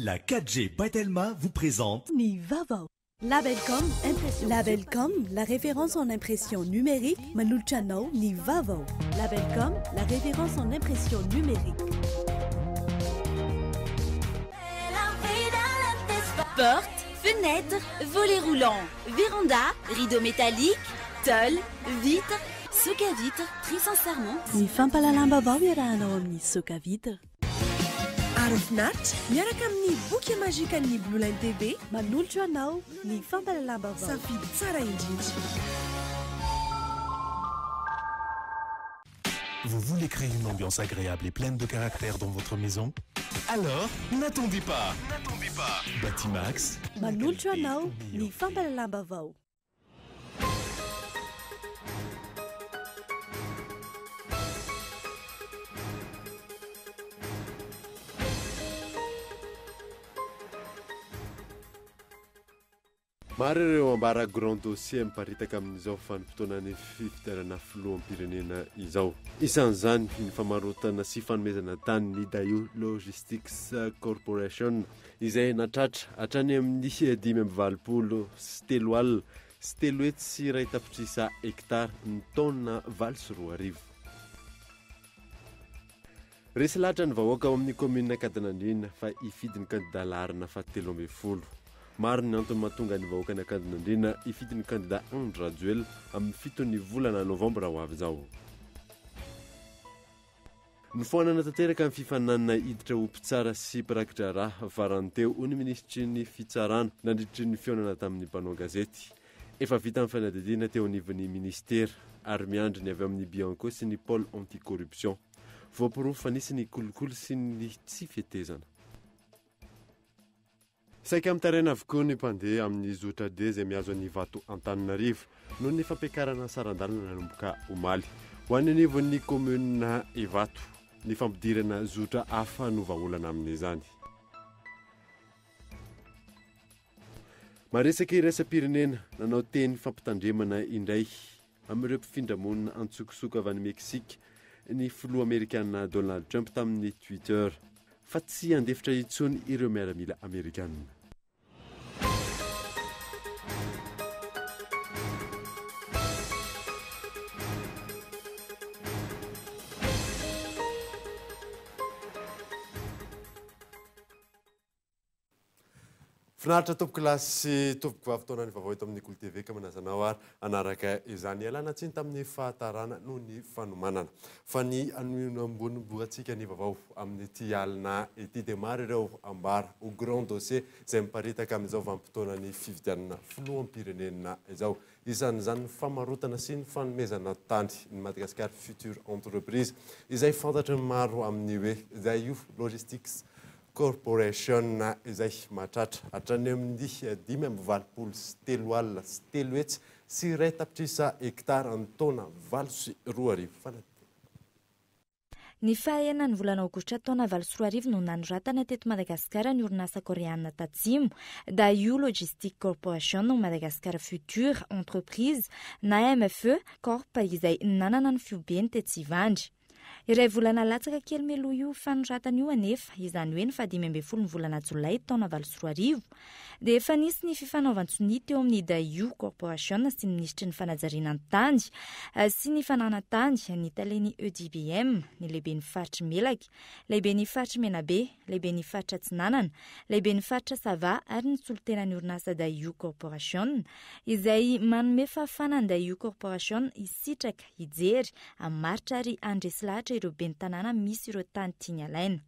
La 4G by Telma vous présente Ny vaovao. Labelcom Impression. Labelcom, la référence en impression numérique, manolotra anao ny vaovao. Labelcom, la référence en impression numérique. Porte, fenêtre, volet roulant, véranda, rideau métallique, tôle, vitre, soc à vitre, très sincèrement. Ny fampahalalam-baovao iarahanao amin'ny soc à vitre. Aro finaritra miaraka amin'ny boky magikan'ny Blue Line TV. Manolotra anao ny fampahalalam-baovao. Safidy tsara indrindra. Vous voulez créer une ambiance agréable et pleine de caractère dans votre maison? Alors, n'attendez pas! N'attendez pas! Batimax. Manolotra anao ny fampahalalam-baovao. Maro ireo ambara grand dossier miparitaka amin'izao vanim-potoanan'ny fifidianana filoham-pirenena izao. Isan'izany ny famarotana sy fanomezana tany ny Daewoo Logistics Corporation izay natratra hatrany amin'ny 385 301 tapitrisa hektara ny taona 2008. Resy lahatra ny vahoaka ao amin'ny kaominina Ankadinandriana fa hifidy ny kandida laharana faha 13. Maro ny antony mahatonga ny vahoakan'i Ankadinandriana hifidy ny kandida Andry Rajoelina amin'ny 7n'ny volana novambra ho avy izao. Nofoanana tanteraka ny fifaninanana hiditra ho mpitsara sy mpiraki-draharaha farany teo, hoy ny minisitry ny Fitsarana nandritry ny fihaonana tamin'ny mpanao gazety. Efa vita ny fanadihadiana teo anivon'ny minisitera ary miandry ny avy amin'ny Bianco sy ny Pôle anti-corruption. Voaporofo fa nisy ny kolikoly sy ny tsy fetezana. Saika mitaraina avokoa ny mpandeha amin'ny zotra D izay mihazo an'Ivato Antananarivo noho ny fampiakarana saran-dalana nanomboka omaly. Ho an'ny anivon'ny kaominina Ivato, ny fampidirana zotra hafa no vahaolana amin'izany. Maresaka iraisam-pirenena, nanao teny fampitandremana indray amin'ireo mpifindra monina antsokosoko avy any Meksika ny filoha amerikana Donald Trump tamin'ny Twitter fa tsy handefitra intsony ireo miaramila amerikana. Finaritra tompoko lahy sy tompoko vavy taona ny vaovao eto amin'ny Kolo TV ka manasa anao ary hanaraka izany. Ialana tsiny tamin'ny fahatarana noho ny fanomanana. Fa ny anombomboantsika ny vaovao amin'ity alina ity dia maro ireo ambara ho grand dossier izay miparitaka amin'izao vanim-potoanan'ny fifidianana filoham-pirenena izao. Isan'izany ny famarotana sy ny fanomezana tany ny Madagascar Future Entreprise izay fantatry ny maro amin'ny hoe Daewoo Logistics Corporation izay mahatratra hatrany amin'ny 385 301 hektara ny taona 2008. Ny faha-enina ny volana aogositra taona 2008 no nanoratana teto Madagasikara ny orinasa koreanina tatsimo, Daewoo Logistic Corporation ou Madagascar Future Entreprise na MFE Corp izay nanana ny fihobeny tetsy Ivandry. Iray volana latsaka kely mialoha io fanoratana io anefa, izany hoe ny faha-15 ny volana jolay taona 2008, dia efa nisy ny fifanaovan-tsonia teo amin'ny Daewoo Corporation sy ny minisitry ny fanajariana ny tany sy ny fananan-tany, ny talen'ny EDBM, ny lehiben'ny faritr'i Melaky, lehiben'ny faritr'i Menabe, lehiben'ny faritra Atsinanana, lehiben'ny faritra Sava ary ny solontenan'ny orinasa Daewoo Corporation, izay manome fahafahana ny Daewoo Corporation hisitraka hijery, hamaritra ary handresy lahatra ireo ben'ny tanàna misy ireo tany tiany halaina.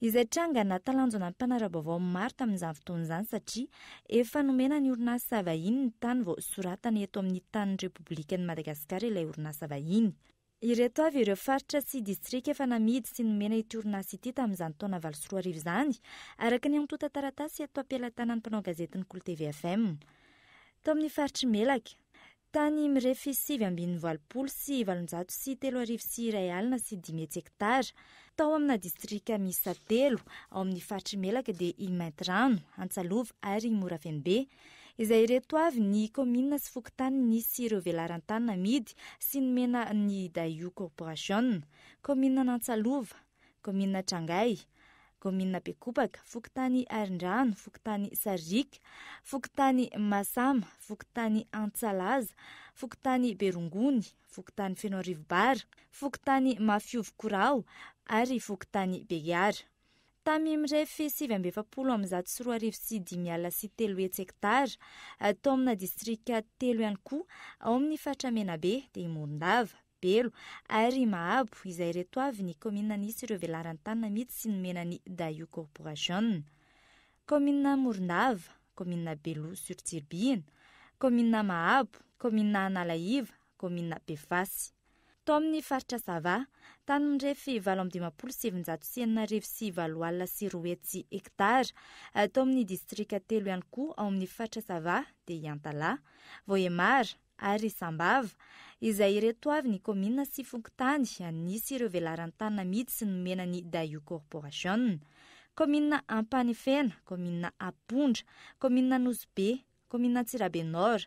Izay tranga nahatalanjona ny mpanara-baovao maro tamin'izany fotoana izany satria efa nomena ny orinasa vahiny ny tany vao soratana eto amin'ny tanin'ny Repoblikan'i Madagasikara ilay orinasa vahiny. Ireto avy ireo faritra sy distrika efa namidy sy nomena ity orinasa ity tamin'izany taona 2008 izany, araka ny antontan-taratasy eto am-pelatanan'ny mpanao gazetin'ny Kolo TV FM. Tao amin'ny faritr'i Melaky. Tany mirefy 1889 hektara, tao amina distrika miisa telo ao amin'ny faritr'i Melaky dia i Maintirano, Antsalova ary i Morafenobe. Izay ireto avy ny kaominina sy fokontany nisy ireo velaran-tany namidy sy nomena ny Daewoo Corporation, kaominina an'Antsalova, kaominina Trangay, kaominina Bekopaka, fokontany Arindrano, fokontany Sariaka, fokontany Masama, fokontany Antsalaza, fokontany Berongony, fokontany Fenoarivo Bara, fokontany Mafiovokoraho ary fokontany Behiara. Tany mirefy 249 hectara, tao amina distrika telo ihany koa ao amin'ny faritra Menabe, dia i Morondava, Belo ary Mahabo, izay ireto avy ny kaominina nisy ireo velaran-tany namidy sy nomena ny Daewoo Corporation. Kaominina Morondava, kaominina Belo sur Tsiribihina, kaominina Mahabo, kaominina Analaiva, kaominina Befasy. Tao amin'ny faritra Sava, tany mirefy 258 hectara, tao amin'ny distrika telo ihany koa ao amin'ny faritra Sava, dia i Antalaha, Vohemar ary Sambava, izay ireto avy ny kaominina sy fokontany nisy ireo velaran-tany namidy sy nomena ny Daewoo Corporation. Kaominina Ampanefena, kaominina Ampondra, kaominina Nosy Be, kaominina Antsirabe Nord,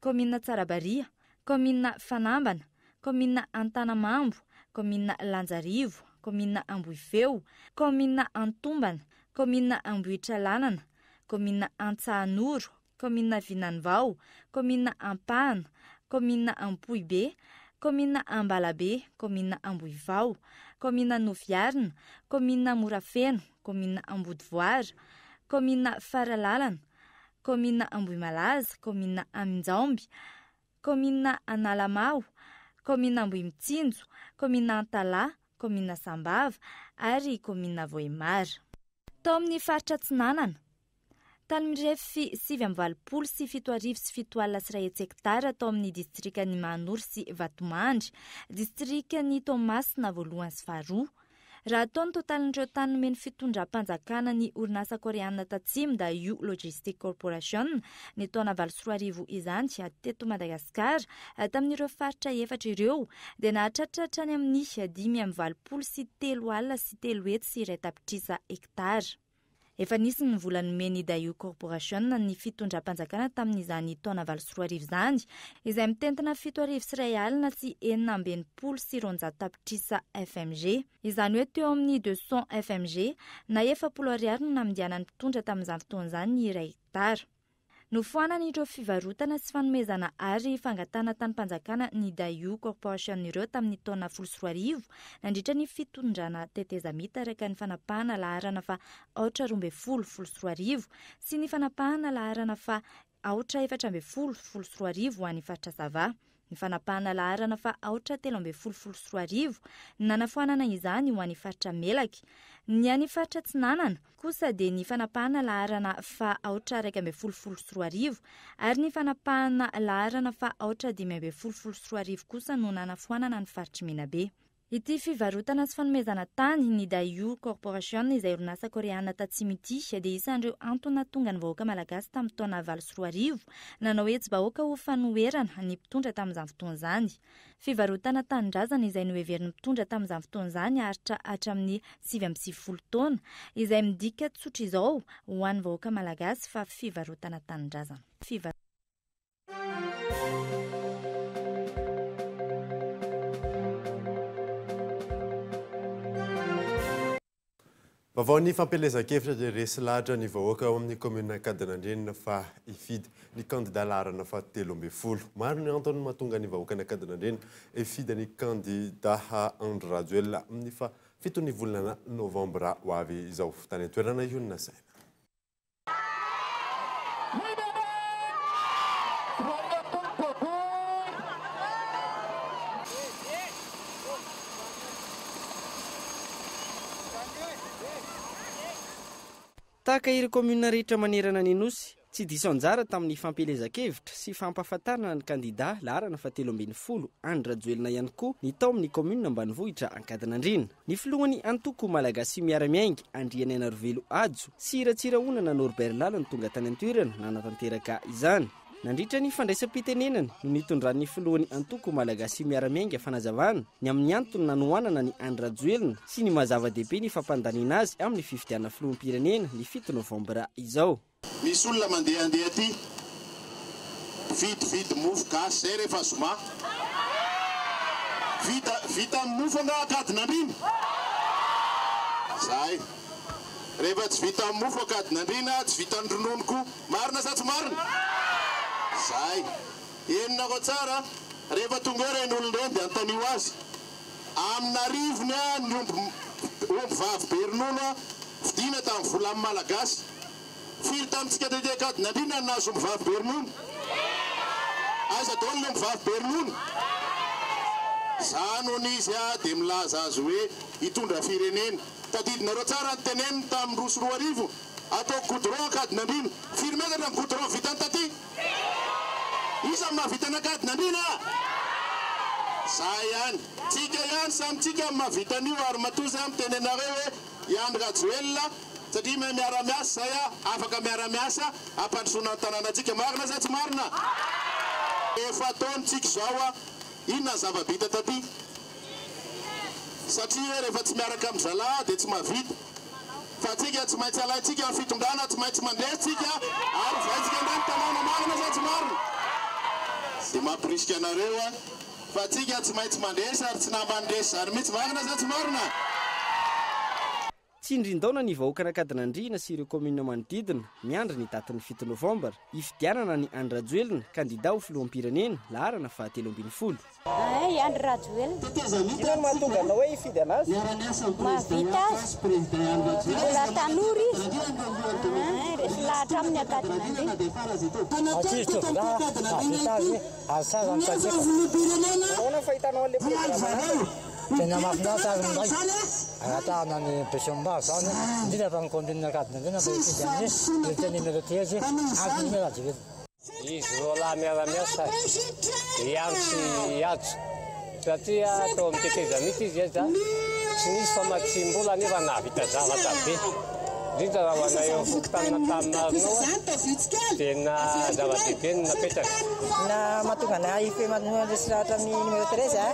kaominina Tsarabaria, kaominina Fanambana, kaominina Antanamambo, kaominina Lanjarivo, kaominina Ambohifeo, kaominina Antombana, kaominina Ambohitralanana, kaominina Antsahanoro, kaominina Vinanivao, kaominina Ampahana, kaominina Ampohibe, kaominina Ambalabe, kaominina Ambohivao, kaominina Nofiarina, kaominina Morafeno, kaominina Ambodivoara, kaominina Faralalana, kaominina Ambohimalaza, kaominina Aminjaomby, kaominina Analamaho, kaominina Ambohimitsinjo, kaominina Antalaha, kaominina Sambava ary kaominina Vohemar. Tao amin'ny faritra Atsinanana, tany mirefy 789 hektara tao amin'ny distrikan'i Mahanoro sy Vatomandry, distrikan'i Toamasina voalohany sy faharoa. Raha atao ny totalin'ireo tany nomen'ny fitondram-panjakana ny orinasa koreanina tatsimo Daewoo Logistic Corporation ny taona 2008 izany teto Madagasikara tamin'ireo faritra efatra ireo dia nahatratra hatrany amin'ny 385 tapitrisa hektara. Efa nisy ny vola nomen'ny Daewoo Corporation ny fitondram-panjakana tamin'izany taona 2008 izany, izay mitentina 266 tapitrisa FMG. Izany hoe teo amin'ny 200 FMG na 40 ariary no namindianan'ny mpitondra tamin'izany fotoana izany ny iray hektara. Nofoanana ireo fivarotana sy fanomezana ary fangatahana tanim-panjakana ny Daewoo Corporation ireo tamin'ny taona 2010 nandritra ny fitondrana tetezamita araka ny fanapahana laharana fa aotra 12 2010 sy ny fanapahana laharana fa aotra 14 2010 ho an'ny faritra Sava. Ny fanapahana laharana fa aotra 13 2010 nanafoanana izany ho an'ny faritra Melaky. Ny an'ny faritra Atsinanana kosa dia ny fanapahana laharana fa aotra 11 2010 ary ny fanapahana laharana fa aotra 15 2010 kosa no nanafoanana ny faritry Menabe. Ity fivarotana sy fanomezana tany ny Daewoo Corporation izay orinasa koreana tatsimo ity dia isan'ireo antony nahatonga ny vahoaka malagasy tamin'ny taona 2008 nanao hetsi-bahoaka ho fanoherana ny mpitondra tamin'izany fotoana izany. Fivarotana tanindrazana izay noheverin'ny mpitondra tamin'izany fotoana izany haharitra hatramin'ny 99 taona izay midika tsotra izao ho an'ny vahoaka malagasy fa fivarotana tanindrazana. Vaovao ny fampielezan-kevitra dia resy lahatra ny vahoaka ao amin'ny kaominina Ankadinandriana fa hifidy ny kandida laharana faha-13. Maro ny antony mahatonga ny vahoaka ny Ankadinandriana hifidy ny kandida Andry Rajoelina amin'ny faha-7 ny volana novambra ho avy izao. Tany an-toerana io no nasaina. Tahaka ireo kaominina rehetra manerana ny Nosy, tsy diso anjara tamin'ny fampielezan-kevitra sy fampahafantarana ny kandida laharana faha-13 Andry Rajoelina ihany koa ny tao amin'ny kaominina ambanivohitra Ankadinandriana. Ny filohan'ny antoko Malagasy Miara-Miainga, Andrianainarivelo Hajo, sy Ratsirahonana Norbert Lala no tonga tany an-toerana nanatanteraka izany. Nandritra ny fandraisam-pitenenany no nitondran'ny filohan'ny antoko Malagasy Miara-Miainga fanazavana ny amin'ny antony nanohanana an'i Andry Rajoelina sy ny maha zava-dehibe ny fampandaniana azy amin'ny fifidianana filoham-pirenena ny 7 novambra izao. Misy olona mandehandeha aty, mpividividy mofo gasy zay rehefa zoma. Vita, vita amin'ny mofo angaha Ankadinandriana? Zahay. Rehefa tsy vitan'ny mofo Ankadinandriana, tsy vitan'ny ronono koa. Marina sa tsy marina? Zay. Henonareo tsara a! Rehefa tonga eo ireny olona ireny dia anontanio azy. Amin'arivony a ny omby omby vavy be ronono a, vidiana tamin'ny volan'ny Malagasy. Firy tamintsika tety Ankadinandriana no nahazo omby vavy be ronono? Aiza daholo ny omby vavy be ronono? Zany hono izy a dia milaza azy hoe hitondra firenena. Tadidinareo tsara ny teneniny tamin'ny 2002, ataoko goudron Ankadinandriana. Firy metatra ny goudron vitany taty? Iza no mahavita an'Ankadinandriana? Za ihany. Tsika ihany, samy tsika no mahavita an'io ary matoa za miteny anareo hoe i Andry Rajoelina satria mahay miara-miasa zay a, afaka miara-miasa hampandrosoana ny tanànantsika. Marina sa tsy marina? Efa taona tsika izao a, inona ny zava-bita taty? Satria hoe rehefa tsy miaraka amin zalahy dia tsy mahavita. Fa tsika tsy maintsy alaintsika ny fitondrana, tsy maintsy mandresy tsika ary ovaintsika indray ny tanàna, marina sa tsy marina? Dia mampirisika anareo aho fa tsika tsy maintsy mandresy ary tsy naman'ny resy izany mihitsy, marina sa tsy marina? Tsindrin-daona ny vahoakan'Ankadinandriana sy ireo kaominina manodidina, miandry ny datin'ny 7 novambra, hifidianana an'i Andry Rajoelina, kandida ho filoham-pirenena, laharana faha-13. Hay, Andry Rajoelina. Inona no mahatonga anao hoe hifidy anazy? Mahavita azy. Mbola tanora izy. Hay, resy lahatra aminy Ankadinandriana. Ankizy tovolahy mahavita azy ary tsara ny traikefa. Ahoana ny fahitanao an'ilay programan'asa? Tena mahafinaritra ary milay. Angatahana ny besinimaro izany, indrindra fa ny kaominina Ankadinandriana mba hifidy amin'ny bulletin numéro 13 Andry Rajoelina. Izy roalahy miara-miasa i Andry sy i Hajo satria tao amin'ny tetezamita izy aza tsy nisy famatsiam-bola nefa nahavita zavatra be indrindra raha ho anay eo amin'ny fokontanin'Antaninarenao tena zava-dehibe no napetraka. Na mahatonga anay AIP mandresy lahatra amin'ny numéro 13 a,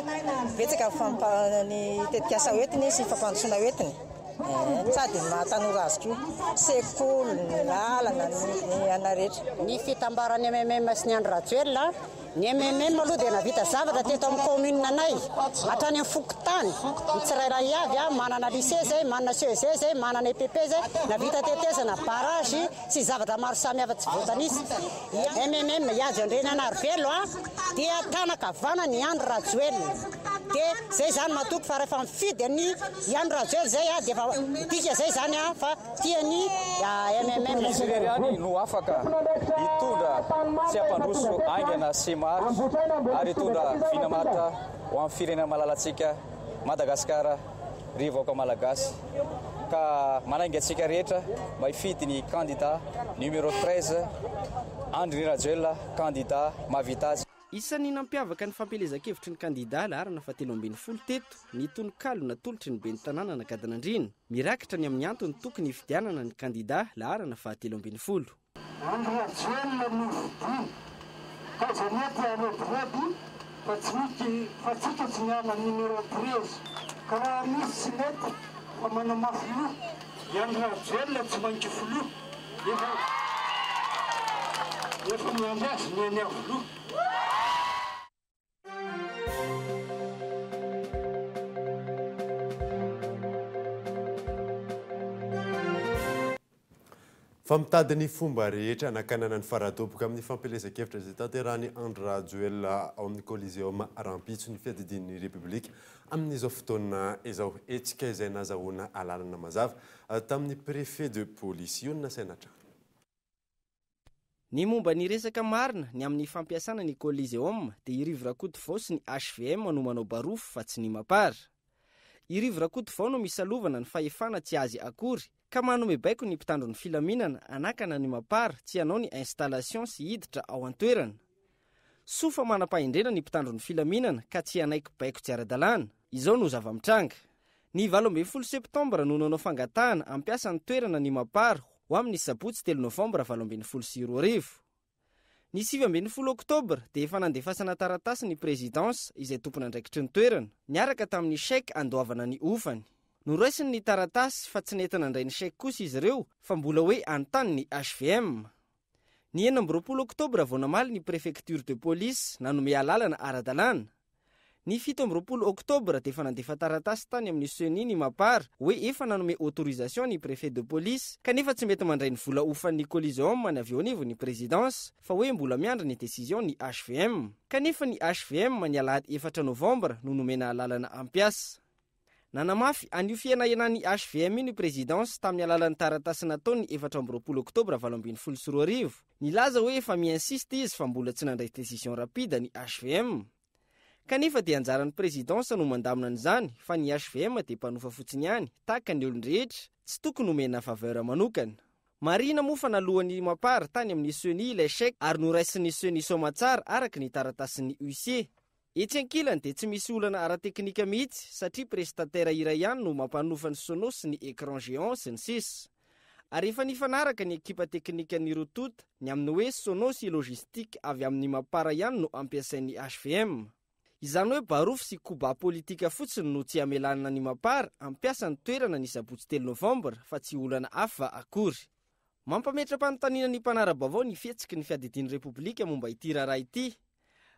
betsaka ny fampa ny tetikasa hoentiny sy ny fampandrosoana hoentiny. Sady mahatanora azy koa. Sekoly, ny lalana, ny ana rehetra. Ny fitambaran'ny MMM sy ny Andry Rajoelina, ny MMM aloha dia nahavita zavatra teto amin'ny commune anay, hatrany amin'ny fokontany, ny tsirairay avy, manana lycée izay, manana CEG izay, manana EPP izay, nahavita tetezana, barrage sy zavatra maro samihafa tsy voatanisa. MMM, Ihajo Andriananarivelo dia tanan-kavanana i Andry Rajoelina. Dia izay izany matoky fa rehefa mifidy an'i Andry Rajoelina izay dia efa midika izay izany fa tia ny MMM. Izy irery ihany no afaka hitondra sy hampandroso haingana sy maharitra ary hitondra vina maharitra ho an'ny firenena malalantsika Madagasikara ry vahoaka Malagasy ka manainga antsika rehetra mba hifidy ny kandida numéro 13 Andry Rajoelina kandida mahavita azy. Isan'ny nampiavaka ny fampielezan-kevitry ny kandida laharana faha-13 teto ny tononkalo natolotry ny ben'ny tanànan'Ankadinandriana, mirakitra ny amin'ny antony tokony hifidianana ny kandida laharana faha-13. Andry Rajoelina no fidiana ka izay mety harebireby fa tsy misy fa tsika tsy miala numéro 13 ka raha misy tsy mety fa manamafy loha i Andry Rajoelina tsy maintsy filoha efa efa miandry azy ny eny Iavoloha. Fa mitady ny fomba rehetra hanakanana ny faradoboka amin'ny fampielezan-kevitra izay tanterahin'i Andry Rajoelina ao amin'ny Coliseum rahampitso ny fiadidian'ny Repoblika amin'izao fotoana izao. Hetsika izay nazahoana alalana mazava tamin'ny Préfet de police io no nasaina hatrany. Ny momba ny resaka marina ny amin'ny fampiasana ny Coliseum dia i Rivo Rakotovao sy ny HVM no manao barofo fa tsy ny Mapar. I Rivo Rakotovao no misalovana ny fahefana tsy azy akory ka manome baiko ny mpitandro ny filaminana hanakana ny Mapar tsy hanao ny installation sy hiditra ao an-toerana. Soa fa manam-pahendrena ny mpitandro ny filaminana ka tsy hanaiky baiko tsy ara-dalàna. Izao no zava-mitranga. Ny 18 septambra no nanao fangatahana hampiasa ny toerana ny Mapar ho amin'ny sabotsy 3 novambra 2018. Ny 19 oktobra dia efa nandefasana taratasy ny présidence izay tompon'andraikitry ny toerana, niaraka tamin'ny chèque andoavana ny hofany. Noraisiny ny taratasy fa tsy nety nandray ny chèque kosa izy ireo fa mbola hoe hanontany ny HVM. Ny 26 oktobra vao namaly ny préfecture de police nanome alalana ara-dalàna. Ny 27 oktobra dia efa nandefa taratasy tany amin'ny Ceni ny Mapar hoe efa nanome autorisation ny préfet de police kanefa tsy mety mandray ny vola hofan'ny Coliseum ny avy eo anivon'ny présidence fa hoe mbola miandry ny décision ny HVM. Kanefa ny HVM ny alahady 4 novambra no nomena alalana hampiasa. Nanamafy an'io fihenahenan'ny HVM io ny présidence tamin'ny alalan'ny taratasy nataony ny 24 oktobra 2018. Nilaza hoe efa mi-insiste izy fa mbola tsy nandray décision rapide ny HVM. Kanefa dia anjaran'ny présidence no mandamina an'izany fa ny HVM dia mpanofa fotsiny ihany tahaka ny olon-drehetra, tsy tokony homena faveur manokana. Marihina moa fa naloan'ny Mapar tany amin'ny Ceni ilay chèque ary noraisin'ny Ceni soamatsara araka ny taratasin'ny huissier. Etsy ankilany dia tsy misy olana ara-teknika mihitsy satria prestataire iray ihany no mampanofa ny sono sy ny écran géant sy ny sisa. Ary efa nifanaraka ny ekipa teknikan'ny roa tonta ny amin'ny hoe sono sy logistique avy amin'ny Mapar ihany no ampiasain'ny HVM. Izany hoe barofo sy koba politika fotsiny no tsy hamelana ny Mapar hampiasa ny toerana ny sabotsy 3 novambra fa tsy olana hafa akory. Mampametra-panontaniana ny mpanara-baovao ny fihetsiky ny fiadidian'ny Repoblika momba ity raharaha ity.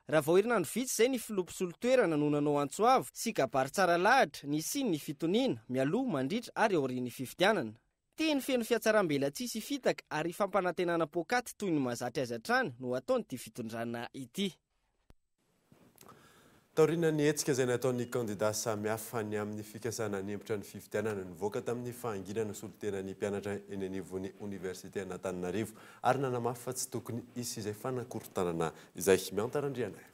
Raha vao herinandro vitsy izay ny filoha mpisolo toerana no nanao antso avo sy kabary tsara lahatra ny hisian'ny fitoniana mialoha, mandritra ary aorian'ny fifidianana. Teny feno fihatsaram-belatsihy sy fitaka ary fampanantenana poakaty toy ny mahazatra azy hatrany no ataon'ity fitondrana ity. Taorian'ny hetsika izay nataon'ny kandida samihafa ny amin'ny fikasana hanempotra ny fifidianana, nivoaka tamin'ny fahanginana solontenan'ny mpianatra eny anivon'ny oniversiten'Antananarivo ary nanamafy fa tsy tokony hisy izay fanakorontanana izay. Miantara Randrianaivo.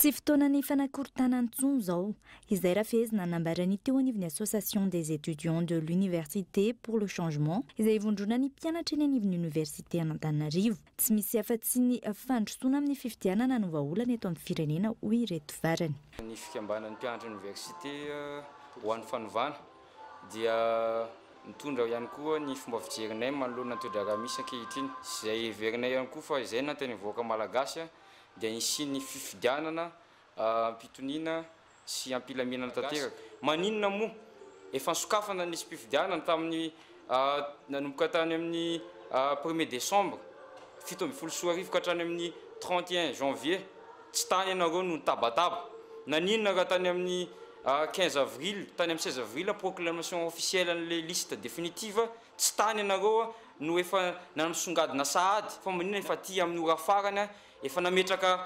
Tsy fotoanan'ny fanakorontanana intsony izao. Izay raha fehezina nambaran'ny teo anivon'ny Association des étudiants de l'université pour le changement izay ivondronan'ny mpianatra eny anivon'ny oniversite an'Antananarivo. Tsy misy afa-tsy ny fandrosoana amin'ny fifidianana no vahaolana eto amin'ny firenena, hoy ireto farany. Ny fikambanan'ny mpianatra oniversite ho an'ny fanovana dia mitondra ihany koa ny fomba fijerinay manoloana ny toe-draharaha misy ankehitriny. Izay heverinay ihany koa fa izay no anten'ny vahoaka malagasy dia hisian'ny fifidianana am-pitoniana sy am-pilaminana tanteraka. Maninona moa? Efa nisokafana ny lisi-pifidianana tamin'ny nanomboka tany amin'ny premier décembre 2017 ka hatrany amin'ny 31 janvier. Tsy tany ianareo no nitabataba. Naninona raha tany amin'ny 15 avril, tany amin'ny 16 avril proclamation officielle an'ilay liste définitive, tsy tany ianareo no efa nanamisongadina sahady fa maninona efa aty amin'ny ora farany efa nametraka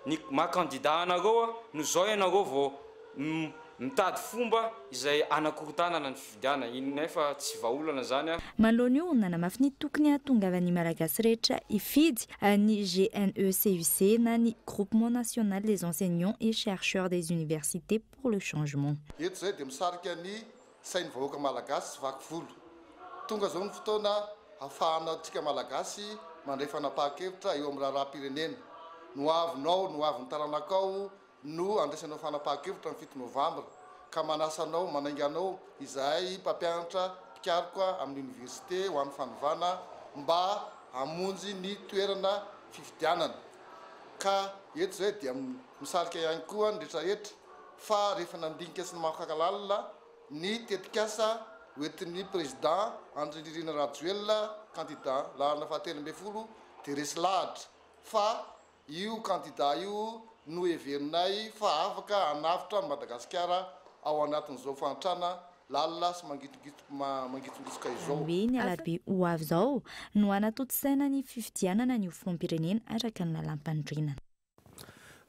ny maha candidat anareo no zao ianareo vao mitady fomba izay hanakorontanana ny fifidianana, iny nefa tsy vahaolana zany. Manoloana io, nanamafy ny tokony hahatongavan'ny Malagasy rehetra hifidy ny GNECUC na ny Groupement National des Enseignants et Chercheurs des Universités pour le Changement. Eto izay dia misarika ny sain'ny vahoaka Malagasy tsy vaky volo. Tonga izao ny fotoana hafahanantsika Malagasy mandray fanapahan-kevitra eo amin'ny raharaham-pirenena. Ny ho avinao, ny ho avin'ny taranakao no andraisanao fanapahan-kevitra ny 7 novambra ka manasa anao, manainga anao izahay mpampianatra mpikaroka amin'ny oniversite ho an'ny fanovana mba hamonjy ny toerana fifidianana. Ka eto izay dia misarika ihany koa ny rehetrarehetra fa rehefa nandinika sy namafaka lalina ny tetikasa hoentin'ny Président Andry Nirina Rajoelina candidat laharana faha 13 dia resy lahatra fa io candidat io no heverinay fa afaka hanavotra an'i Madagasikara ao anatin'izao fahantrana lalina sy mangitsongitsoka izao. Izany hoe ny alarobia ho avy izao no hanatontosaina ny fifidianana ny ho filoham-pirenena araka ny lalàmpanorenana.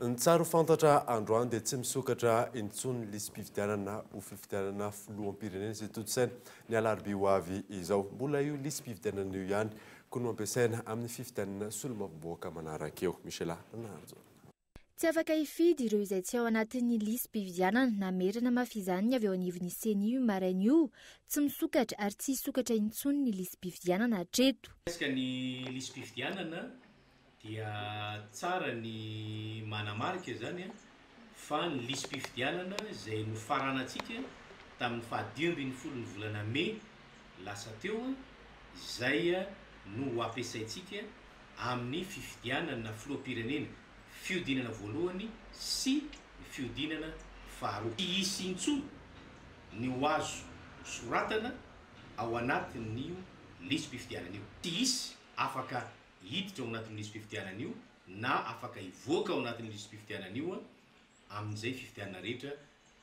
Ny tsara ho fantatra androany dia tsy misokatra intsony ny lisi-pifidianana ho fifidianana filoham-pirenena izay tontosaina ny alarobia ho avy izao. Mbola io lisi-pifidianana io ihany koa no ampiasaina amin'ny fifidianana solombavambahoaka manaraka eo. Michela Ranarison. Tsy afaka hifidy ireo izay tsy ao anatin'ny lisi-pifidianana. Namerina mafy izany ny avy eo anivon'ny Ceni io maraina io. Tsy misokatra ary tsy hisokatra intsony ny lisi-pifidianana hatreto. Mikasika ny lisi-pifidianana dia tsara ny manamarika izany fa ny lisi-pifidianana izay nofaranantsika tamin'ny faha 15 ny volana mey lasa teo izay no ho ampiasaintsika amin'ny fifidianana filoham-pirenena fihodinana voalohany sy ny fihodinana faharoa. Tsy hisy intsony ny ho azo soratana ao anatin'io lisi-pifidianana io. Tsy hisy afaka hiditra ao anatin'io lisi-pifidianana io na afaka hivoaka ao anatin'io lisi-pifidianana io. amin'izay fifidianana rehetra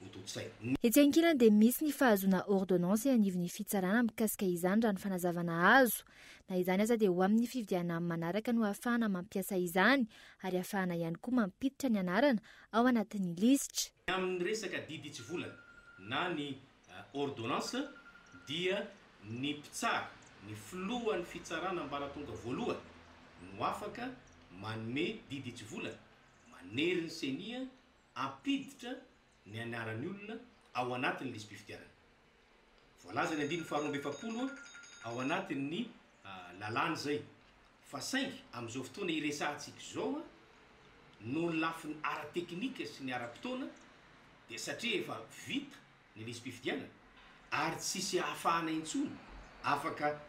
hotontosaina. Etsy ankilany dia misy ny fahazoana ordonnance eny anivon'ny fitsarana mikasika izany raha ny fanazavana azo. Na izany aza dia ho amin'ny fifidianana manaraka no ahafahana mampiasa izany ary ahafahana ihany koa mampiditra ny anarana ao anatin'ny lisitra. Ny amin'ny resaka didy hitsivolana na ny ordonnance dia ny mpitsara, ny filohan'ny fitsarana ambaratonga voalohany no afaka manome didy hitsivolana manery ny Ceni hampiditra ny anaran'ny olona ao anatin'ny lisi-pifidianana. Voalaza ny andininy faharoa amby 40 ao anatin'ny lalàna izay, fa saingy amin'izao fotoana iresahantsika izao, noho ny lafiny ara-teknika sy ny ara-potoana dia satria efa vita ny lisi-pifidianana ary tsisy ahafahana intsony afaka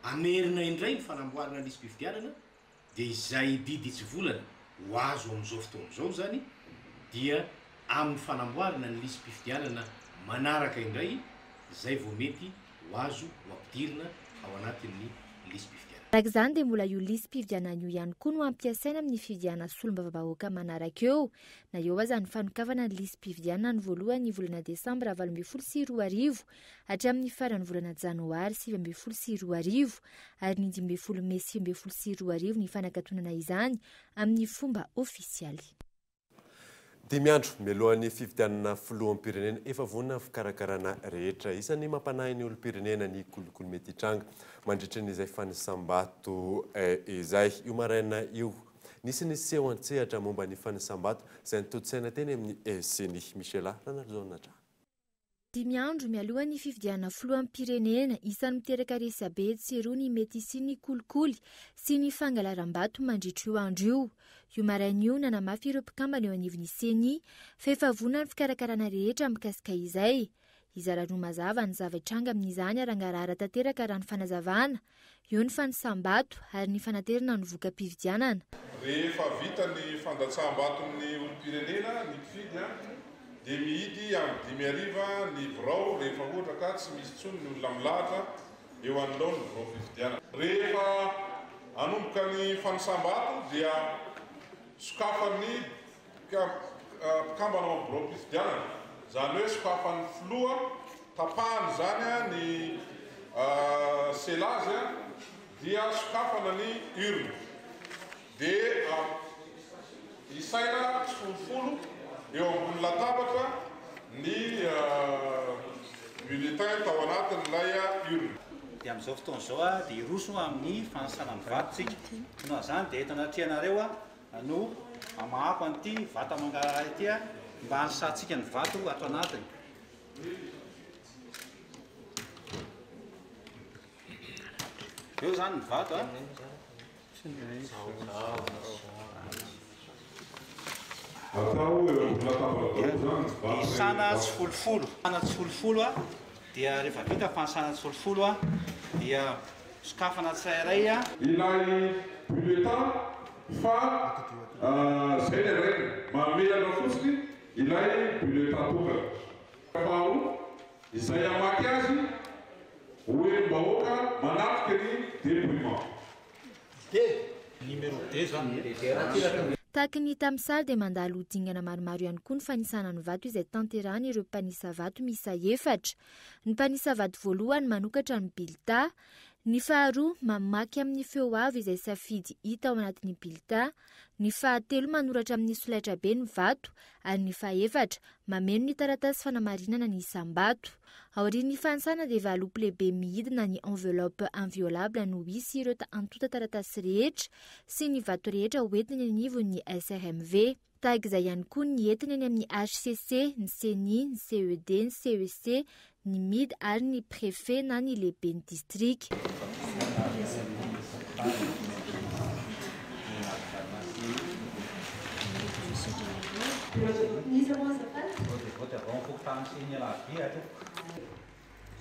hamerina indray ny fanamboarana ny lisi-pifidianana dia izay didy hitsivolana ho azo amin'izao fotoana izao izany dia amin'ny fanamboarana ny lisi-pifidianana manaraka indray izay vao mety ho azo ho ampidirina ao anatin'ny lisi-pifidianana. Araka izany dia mbola io lisi-pifidianana io ihany koa no hampiasaina amin'ny fifidianana solombavambahoaka manaraka eo, na eo aza ny fanokafana ny lisi-pifidianana ny voalohan'ny volana desambra 2018 hatramin'ny faran'ny volana janoary 2019 ary ny 15 mey 2019 ny fanakatonana izany amin'ny fomba ofisialy. Dimy andro mialohan'ny fifidianana filoham-pirenena, efa vonona ny fikarakarana rehetra. Isan'ny mampanahy ny olom-pirenena ny kolikoly mety hitranga mandritra ny izay fanisam-bato izay. Io maraina io, nisy ny seho an-tsehatra momba ny fanisam-bato izay notontosaina teny amin'ny Ceni. Michela Ranarijaona. Dimy andro mialohan'ny fifidianana filoham-pirenena, isan'ny miteraka resabe etsy sy eroa ny mety hisian'ny kolikoly sy ny fangalaram-bato mandritra io andro io. Io maraina io, nanamafy ireo mpikambana eo anivon'ny Ceni fa efa vonona ny fikarakarana rehetra mikasika izay. Hizara roa mazava ny zava-hitranga amin'izany ary hangarahara tanteraka raha ny fanazavana. Eo ny fanisam-bato ary ny fanaterana ny voka-pifidianana. Rehefa vita ny fandatsaham-baton'ny olom-pirenena, ny mpifidy, dia mihidy amin'ny dimy hariva ny birao rehefa ohatra ka tsy misy intsony ny olona milahatra eo anoloan'ny birao fifidianana. Rehefa hanomboka ny fanisam-bato dia sokafan'ny mpikambana ao amin'ny biraom-pifidianana, izany hoe sokafan'ny filoha, tapahana izany ny scellage dia sokafana ny urne, dia isaina tsifolofolo eo ambony latabatra ny bulletin tao anatin'ilay urne. Dia amin'izao fotoana izao dia hiroso amin'ny fanisana ny vato isika. Noho izany dia eto anatrehanareo no hamahako an'ity vata mangarahara ity mba hanisantsika ny vato ato anatiny. Eo izany ny vato a. Atao eo ambony latabatra daholo izany ny vato. Isana tsifolofolo. Isana tsifolofolo a, dia rehefa vita fanisana tsifolofolo a, dia sokafana tsirairay a. Ilay bulletin fa zay ny andraikiny, mamelana fotsiny ilay bulletin tokana. Faharoa, izay hamaky azy ho henim-bahoaka manatrika ny depouillement. Tahaka ny hita amin'ny sary dia mandalo dingana maromaro ihany koa ny fanisana ny vato izay tanterahan'ireo mpanisa vato miisa efatra. Ny mpanisa vato voalohany manokatra ny bilta, ny faharoa mamaky amin'ny feo avo izay safidy hita ao anatin'ny bilta, ny fahatelo manoratra amin'ny solaitrabe ny vato ary ny fahefatra mameno ny taratasy fanamarinana ny isam-bato. Aorian'ny fanisana dia valopy lehibe mihidina ny enveloppe inviolable no hisy ireo antontan-taratasy rehetra sy ny vato rehetra ho entiny eny anivon'ny SRMV. Tahaka izay ihany koa ny entiny eny amin'ny HCC, ny Ceni, ny CED, ny CEC, ny Mid ary ny Préfet na ny lehiben'ny distrika.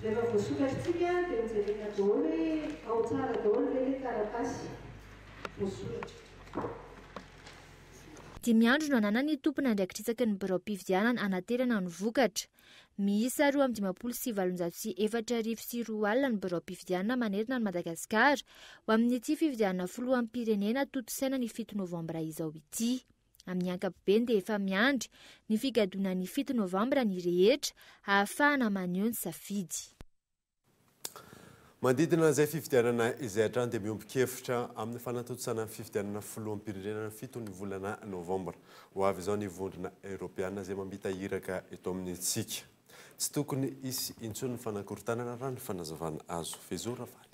Rehefa voasokatritsika dia mijerena daholo hoe ao tsara daholo ve ilay taratasy voasoratra. Dimy andro no ananan'ny tompon'andraikitra isaky ny biraom-pifidianana hanaterana ny vokatra. Miisa 2852 ny biraom-pifidianana manerana an'i Madagasikara ho amin'ity fifidianana filoham-pirenena tontosaina ny 7 novambra izao ity. Amin'ny ankapobeny dia efa miandry ny figadonan'ny 7 novambra ny rehetra hahafahana maneho ny safidy. Manodidina izay fifidianana izay hatrany dia miombon-kevitra amin'ny fanatontosana ny fifidianana filoham-pirenena ny 7 ny volana novambra ho avy izao ny Vondrona Eoropeana izay mampita iraka eto amintsika. Tsy tokony hisy intsony ny fanakorontanana raha ny fanazavana azo. Vezo Ravaly.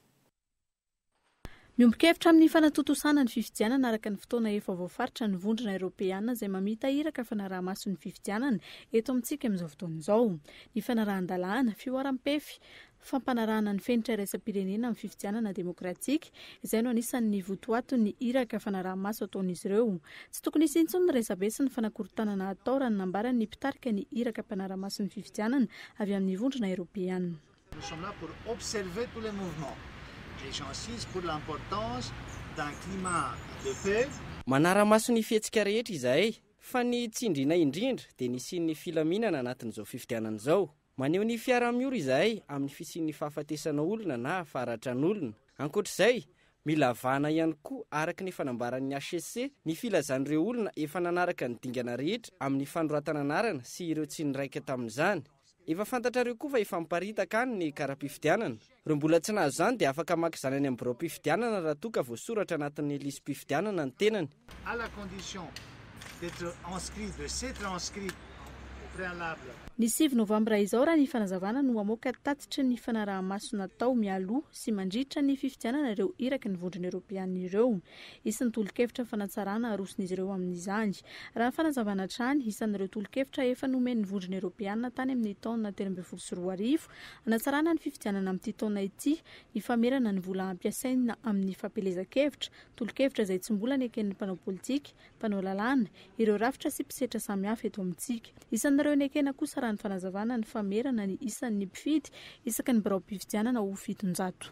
Miombon-kevitra amin'ny fanatontosana ny fifidianana araka ny fotoana efa voafaritra ny Vondrona Eoropeana izay mamita iraka fanaraha-maso ny fifidianana eto amintsika amin'izao fotoana izao. Ny fanarahan-dalàna, fihoaram-pefy, fampanarahana ny fenitra iraisam-pirenena amin'ny fifidianana demokratika, izay no anisan'ny votoatin'ny iraka fanaraha-maso ataon'izy ireo. Tsy tokony hisy intsony ny resabe sy ny fanakorontanana atao raha ny nambaran'ny mpitarika ny iraka mpanara-maso ny fifidianana avy amin'ny Vondrona Eoropeana. Nous sommes là pour observer tous les mouvements et j'insiste pour l'importance d'un climat de paix. Manara-maso ny fihetsika rehetra izahay, fa ny tsindriana indrindra dia ny hisian'ny filaminana anatin'izao fifidianana izao. Maneho ny fiaraha-miory izahay amin'ny fisian'ny fahafatesana olona na faharatran'olona. Ankoatra izay, mila avahana ihany koa araka ny fanambaran'ny hcc ny filazan'ireo olona efa nanaraka ny dingana rehetra amin'ny fanoratana anarana sy ireo tsy niraika tamin'izany. Efa fantatrareo koa fa efa miparitaka any ny kara-pifidianana. Ireo mbola tsy nahazo izany dia afaka maka izany any amin'ny biraom-pifidianana raha toa ka voasoratra anatin'ny lisi-pifidianana ny tenany. À la condition d'être inscrit, de s'être inscrit au préalable. Ny 9 novambra izao raha ny fanazavana no hamoaka tatitry ny fanaraha-maso natao mialoha sy mandritra ny fifidianana ireo iraky ny Vondrona Eoropeana ireo. Hisy ny tolo-kevitra fanatsarana haroson'izy ireo amin'izany. Raha ny fanazavana hatrany, isan'ireo tolo-kevitra efa nomen'ny Vondrona Eoropeana tany amin'ny taona 2013 hanatsarana ny fifidianana amin'ity taona ity ny famerana ny vola ampiasaina amin'ny fampielezan-kevitra, tolo-kevitra izay tsy mbola neken'ny mpanao politika, mpanao lalàna, ireo rafitra sy mpisetra samihafa eto amintsika. Isan'ireo nekena kosa raha ny fanazavana ny famerana ny isan'ny mpifidy isaky ny biraom-pifidianana ho 700.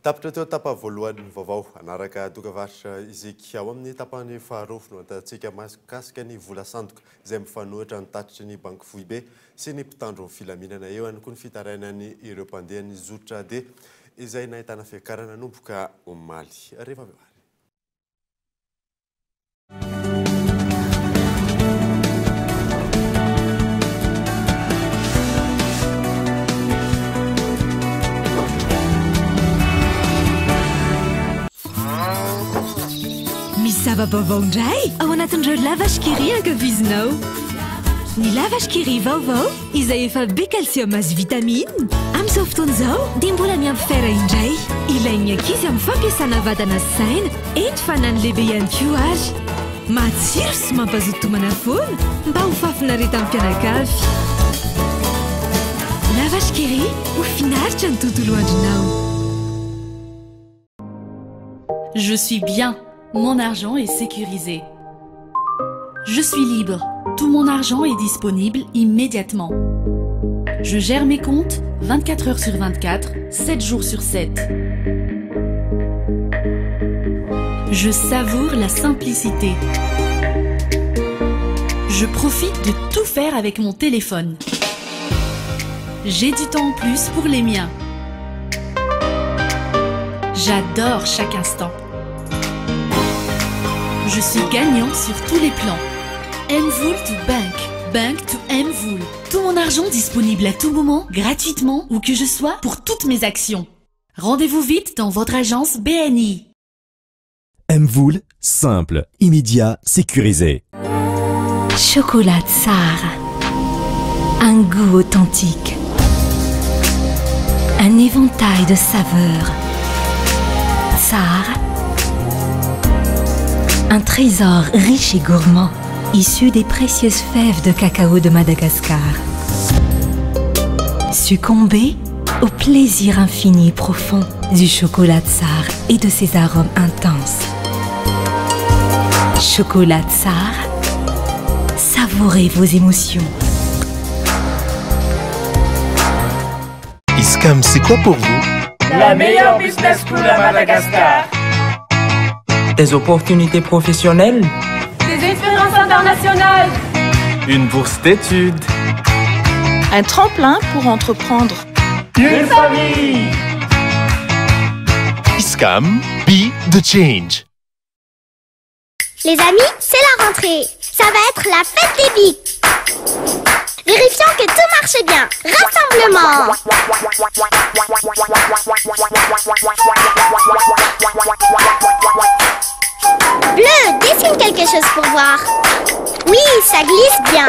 Tapitra teo tapany voalohan'ny vaovao. Hanaraka dokavarotra isika. Ao amin'ny tapany faharoa no ahitantsika mahakasika ny vola sandoka izay mifanohitra ny tatitry ny Banky Foibe sy ny mpitandro filaminana. Eo ihany koa ny fitarainan'ny ireo mpandeha ny zotra D izay nahitana fiakarana nanomboka omaly. Rehefa avy eo ary. Misy zava-baovao indray ao anatin'ireo lavash kiri ankafizinao. Ny lavash kiri vaovao izay efa be calcium sy vitamine. Amin'izao fotoana izao dia mbola miampy fer indray. Ilain'ny ankizy amin'ny fampiasana vatana sy saina, eny fa na ny lehibe ihany koa ary. Matsiro sy mampazoto tomana foana mba ho fahafinaretan'ny mpianakavy. Lavash Kiri, ho finaritra ny tontolo andronao. Je suis bien, mon argent est sécurisé. Je suis libre, tout mon argent est disponible immédiatement. Je gère mes comptes 24 heures sur 24, 7 jours sur 7. Je savoure la simplicité. Je profite de tout faire avec mon téléphone. J'ai du temps en plus pour les miens. J'adore chaque instant. Je suis gagnant sur tous les plans. MVola to Bank. Bank to MVola. Tout mon argent disponible à tout moment, gratuitement, où que je sois, pour toutes mes actions. Rendez-vous vite dans votre agence BNI. MVola, simple, immédiat, sécurisé. Chocolat Tsara. Un goût authentique. Un éventail de saveurs. Tsara. Un trésor riche et gourmand, issu des précieuses fèves de cacao de Madagascar. Succombez au plaisir infini et profond du chocolat Tsara et de ses arômes intenses. Chocolat Tsara, savourez vos émotions. Iscam, c'est quoi pour vous? La meilleure business school à Madagascar. Des opportunités professionnelles. Des expériences internationales. Une bourse d'études. Un tremplin pour entreprendre. Une famille. Iscam, be the change. Les amis, c'est la rentrée. Ça va être la fête des bics. Vérifions que tout marche bien. Rassemblement. Bleu, dessine quelque chose pour voir. Oui, ça glisse bien.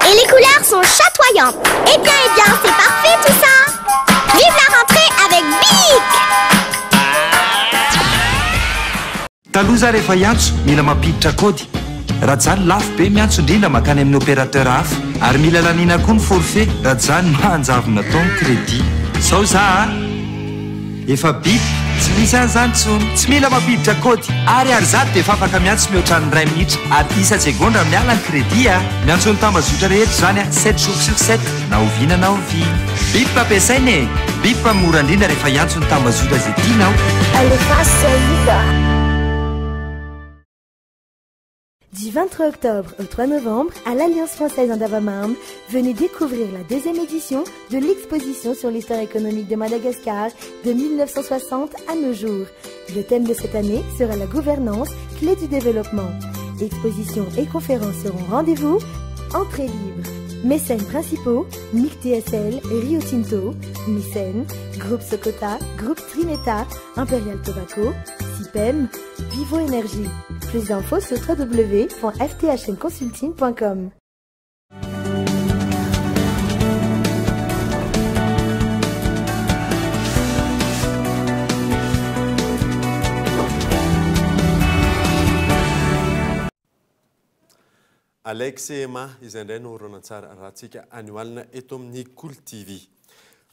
Et les couleurs sont chatoyantes. Eh bien, eh bien, c'est parfait tout ça. Vive la rentrée avec Bic Taloha za rehefa hiantso mila mampiditra kaody. Raha tsy zany lafo be miantso indrindra mankany amin'ny opérateur hafa. Ary mila laniana koa ny forfait raha tsy zany manjavona tao ny crédit. Zao za a! Efa bip, tsy misy an'izany intsony. Tsy mila mampiditra kaody. Ariary 100 dia efa afaka miantso mihoatra ny iray minitra ary isan-tsegondra miala ny crédit a! Miantso ny tambazotra rehetra izany a! Sept jours sur sept na oviana na oviana. Bip ampiasaina e! Bip mora indrindra rehefa hiantso ny tambazotra izay tianao. Alefaso hita. Du 23 octobre au 3 novembre, à l'Alliance française Andavamamba, venez découvrir la deuxième édition de l'exposition sur l'histoire économique de Madagascar de 1960 à nos jours. Le thème de cette année sera la gouvernance, clé du développement. Expositions et conférences seront rendez-vous. Entrée libre. Mécènes principaux, MIC TSL, Rio Tinto, Mycène, Groupe Socota, Groupe Trineta, Imperial Tobacco, CIPEM, Vivo Énergie. Plus d'infos sur www.fthmconsulting.com. Alex Emma izay indray no horonantsary arahantsika anio alina eto amin'ny Kolo TV.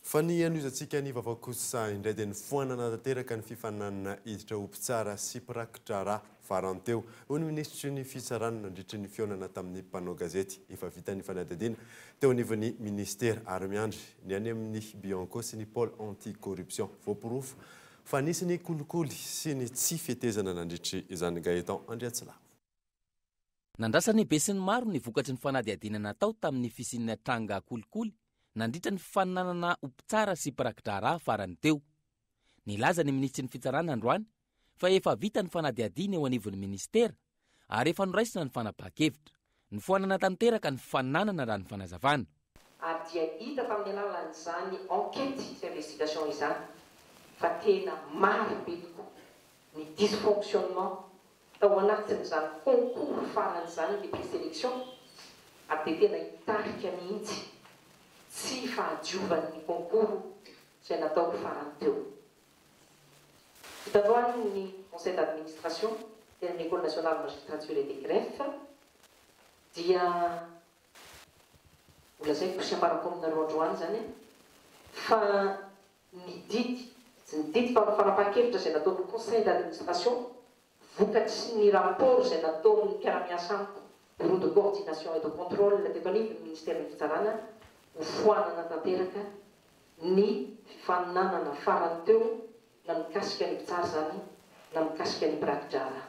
Fa ny hanohizantsika ny vaovao kosa indray dia nifoanana tanteraka ny fifaninanana hiditra ho mpitsara sy mpiraki-draharaha farany teo, hoy ny minisitry ny fitsarana nandritry ny fihaonana tamin'ny mpanao gazety. Efa vita ny fanadihadiana teo anivon'ny minisitera ary miandry ny any amin'ny Bianco sy ny Pôle anti-corruption. Voaporofo fa nisy ny kolikoly sy ny tsy fetezana nandritry izany Gaëtan Andriatsilavo. Nandrasan'ny besinimaro ny vokatry ny fanadihadiana natao tamin'ny fisian'ny tranga kolikoly nandritra ny fifaninanana ho mpitsara sy mpiraki-draharaha farany teo. Nilaza ny minisitry ny Fitsarana androany fa efa vita ny fanadihadiana eo anivon'ny minisitera ary efa noraisina ny fanapahan-kevitra. Nofoanana tanteraka ny fifaninanana raha ny fanazavana. Ary dia hita tamin'ny alalan'izany enquête sy investigation izany fa tena maro be tokoa ny dysfonctionnement tao anatin'izany concours farany izany ny présélection ary dia tena hitarika mihitsy tsy fahadiovan'ny concours izay natao farany teo. Vita androany ny conseil d'administration teny amin'ny Ecole nationale magistrature et des greffes dia holazaiko sy ambarako aminareo androany izany fa ny didy, tsy ny didy fa ny fanapahan-kevitra izay nataon'ny conseil d'administration vokatry ny rapport izay nataon'ny mpiara-miasa amiko, Bureau de coordination et de contrôle teto anivon'ny Ministeran'ny Fitsarana, ho foanana tanteraka ny fifaninanana farany teo na mikasika ny mpitsara izany na mikasika ny mpiraki-draharaha.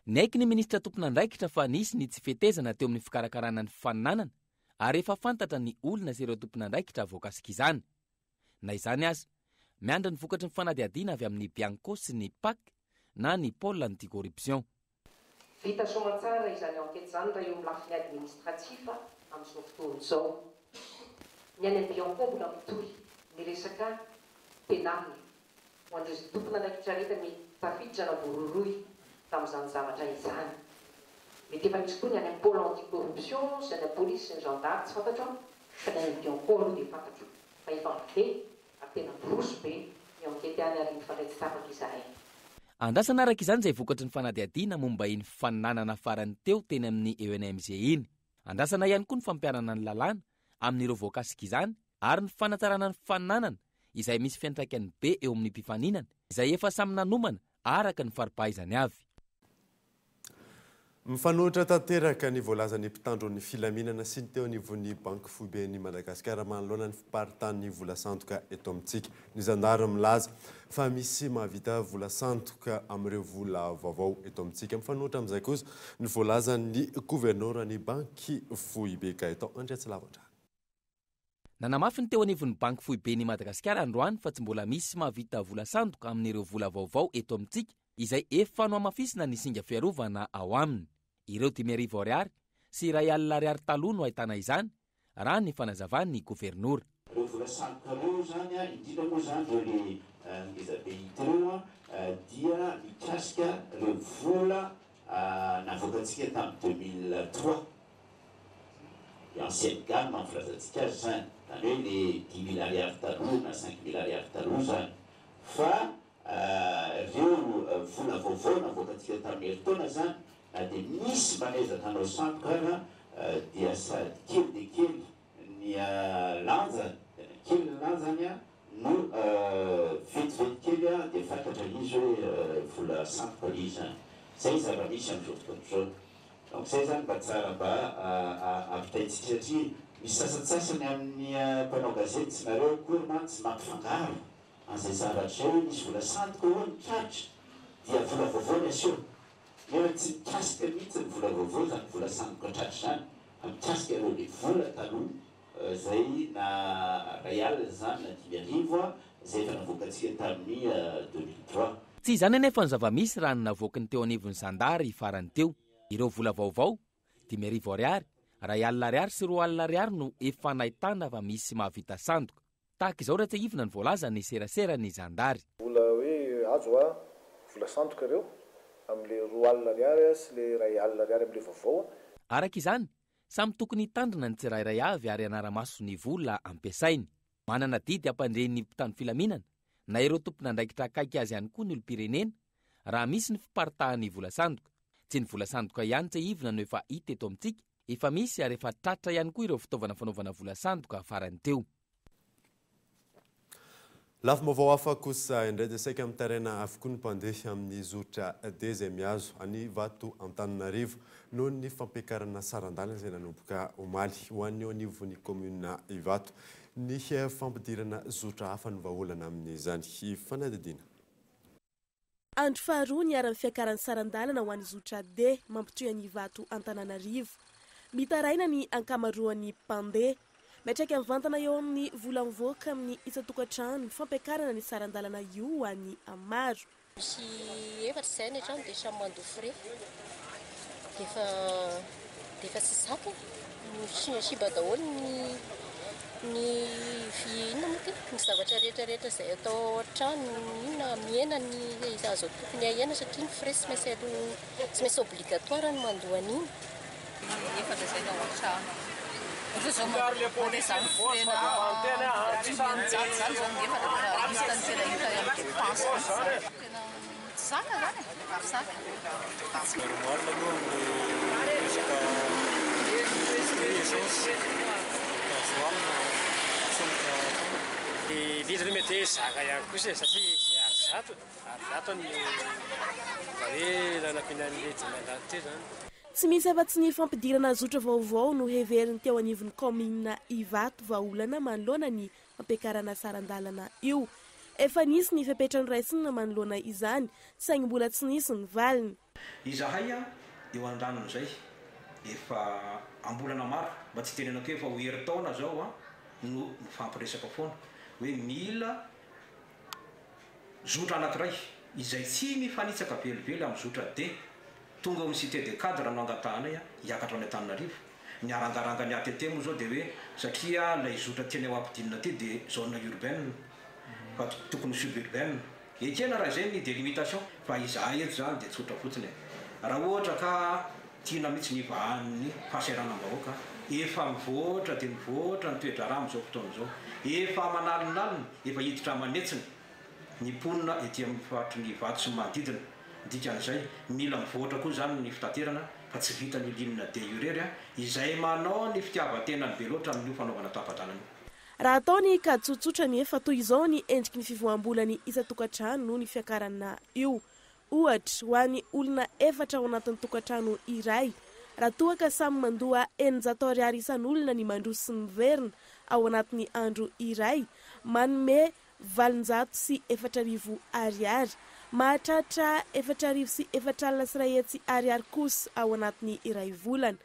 Niaiky ny minisitra tompon'andraikitra fa nisy ny tsy fetezana teo amin'ny fikarakarana ny fifaninanana ary efa fantatra ny olona sy ireo tompon'andraikitra voakasik'izany. Na izany aza, miandry ny vokatry ny fanadihadiana avy amin'ny Bianco sy ny Pac na ny Pôle anti-corruption. Vita soamantsara izany enquête izany raha eo amin'ny lafiny administratif amin'izao fotoana izao. Ny any amin'ny Bianco mbola mitohy ny resaka pénal ho an'ireo izay tompon'andraikitra rehetra mety tafiditra na voarohirohy tamin'izany zavatra izany. Mety efa nisy koa ny any amin'ny pôle anti-corruption sy any amin'ny polisy sy ny gendarme tsy fantatro an, fa ny any amin'ny Bianco aloha dia fantatro fa efa mandeha ary tena miroso be ny enquête any ary mifandray tsy tapaka izahay. Andrasana araka izany izay vokatry ny fanadihadiana momba iny fifaninanana farany teo teny amin'ny ENMG iny. Andrasana ihany koa ny fampiharana ny lalàna amin'ireo voakasik'izany ary ny fanatsarana ny fifaninanana izay misy fiantraikany be eo amin'ny mpifaninana izay efa samy nanomana araka ny fari-pahaizany avy. Mifanohitra tanteraka ny voalazan'ny mpitandro ny filaminana sy ny teo anivon'ny Banky Foiben'i Madagasikara manoloana ny fiparitahan'ny vola sandoka eto amintsika. Ny zandary milaza fa misy mahavita vola sandoka amin'ireo vola vaovao eto amintsika. Mifanohitra amin'izay kosa ny voalazan'ny governoran'ny Banky Foibe Gaëtan Andriatsilavo hatrany. Nanamafy ny teo anivon'ny Banky Foiben'i Madagasikara androany fa tsy mbola misy mahavita vola sandoka amin'ireo vola vaovao eto amintsika. izay efa nohamafisina ny singa fiarovana ao aminy. Ireo 5000 ariary sy 1000 ariary taloha no ahitana izany, raha ny fanazavan'ny governora. Ireo vola sandoka ireo izany, indrindra moa izany ireo le ngezabe hita ireo dia mikasika ireo vola navoakantsika tamin'ny 2003, le ancienne gamme ny filazantsika azy izany, izany hoe le 10 000 ariary taloha na 5000 ariary taloha izany, fa ireo vola vaovao navoakantsika tamin'ny herintaona izany na dia misy manezaka hanao sandoka ara dia sady kely dia kely ny lanjany, tena kely ny lanjany no vetivety kely dia fantatra izy hoe vola sandoka ilay izy zany. Zay zava-misy amin'izao fotoana izao. Donc zay zany mba tsara mba ampitaintsika satria misy sasantsasany amin'ny mpanao gazety tsy nareo akory mantsy mampifangaro an'izay zavatra izay hoe misy vola sandoka hono tratra dia vola vaovao ny aseho. Nefa tsy mikasika mihitsy ny vola vaovao izany vola sandoka tratra izany fa mikasika ireo le vola taloha izay na 1000 izany na 5000 izay efa navoakantsika tamin'ny 2003. Tsy izany anefa ny zava-misy raha ny navoaky ny teo anivon'ny zandary farany teo. Ireo vola vaovao, 5000 ariary, 1000 ariary sy 20 ariary no efa nahitana fa misy mahavita sandoka. Tahaka izao raha tsiahivina ny voalazan'ny seraseran'ny zandary. Vola hoe azo a, vola sandoka ireo, amin'ilay 20 ariary sy ilay 1000 ariary amin'ilay vaovao. Araka izany, samy tokony hitandrina ny tsirairay avy ary hanara-maso ny vola ampiasainy. Manana adidy hampandre ny mpitandro filaminana na ireo tompon'andraikitra akaiky azy ihany koa ny olom-pirenena raha misy ny fiparitahan'ny vola sandoka. Tsy ny vola sandoka ihany tsiahivina no efa hita eto amintsika, efa misy ary efa tratra ihany koa ireo fitaovana fanaovana vola sandoka farany teo. Lafim-baovao hafa kosa indray dia saika mitaraina avokoa ny mpandeha amin'ny zotra D izay mihazo an'Ivato Antananarivo noho ny fampiakarana saran-dalana izay nanomboka omaly ho an'ny eo anivon'ny kaominina Ivato. Ny fampidirana zotra hafa no vahaolana amin'izany fanadihadiana. Andro faharoa niharan'ny fiakaran'ny saran-dalana ho an'ny zotra D mampitohy an'Ivato Antananarivo. Mitaraina ny ankamaroan'ny mpandeha. Miantraika mivantana eo amin'ny vola mivoaka amin'ny isan-tokantrano io fampiakarana ny saran-dalana io ho an'ny maro. Misy efatra izahay ny an-trano dia samy mandoa frais dia efa dia efa tsy zaka e! Misimbasimba daholo ny ny vy inona moa ity? Ny zavatra rehetra rehetra izay atao ao an-trano inona mihena ny azo tokony ahena satria ny frais tsy maintsy aloa tsy maintsy obligatoire ny mandoa an'iny. Efatra izay ny ao an-trano. Ohatra izao mandeha izany frais-na 650 izany izao ny efatra dia efa hita ny tena hita amin'ny dépense mihitsy izany. Tena tsy zaka izany e, tsy zaka. Normal aloha amin'ny resaka prix essence, gasoil, solika atao. Ny vidiny aloha mety hoe zaka ihany kosa e, satria izay ary zato, ary zato no mba hoe nanampiana an'ilay 500 teo izany. Tsy misy afa-tsy ny fampidirana zotra vaovao no heverin'ny teo anivon'ny kaominina Ivato vahaolana manoloana ny fampiakarana saran-dalana io. Efa nisy ny fepetra noraisina manoloana izany, saingy mbola tsy nisy ny valiny. Izahay eo andanin'izay efa am-bolana maro, mba tsy hitenenako hoe efa ho herintaona izao no mifampiresaka foana hoe mila zotra anankiray izay tsy mifanitsaka velively amin'ny zotra D tonga eo amin'ny Cité des Cadres no angatahanay hiakatra any Antananarivo. Ny arangarangan'ny ATT moa izao dia hoe satria ilay zotra tianay ho ampidinina aty dia zone urbaine fa tokony ho suburbaine. Ekena raha izay ny délimitation fa izahay eto izany dia tsotra fotsiny e. Raha ohatra ka tiana mihitsy ny hivahan'ny fahasahiranam-bahoaka, efa mivoatra dia mivoatra ny toe-draharaha amin'izao fotoana izao. Efa aman'alinalina, efa hiditra aman'hetsiny ny mponina ety amin'ny faritry ny Ivato sy ny manodidina. Ny dikan'izay, mila mivoatra koa izany ny fitaterana fa tsy vitan'io ligne D io irery izay manao ny fitiavan-tenany be loatra amin'io fanaovana tapa-dalana io. Raha atao ny kajy tsotsotra anefa, toy izao ny endriky ny fivoaham-bolan'ny isan-tokantrano noho ny fiakarana io. Ohatra, ho an'ny olona efatra ao anatin'ny tokantrano iray, raha toa ka samy mandoa 600 ariary isan'olona ny mandroso sy ny miverina ao anatin'ny andro iray, manome 4800 ariary. Mahatratra 4140 ariary kosa ao anatin'ny iray volana.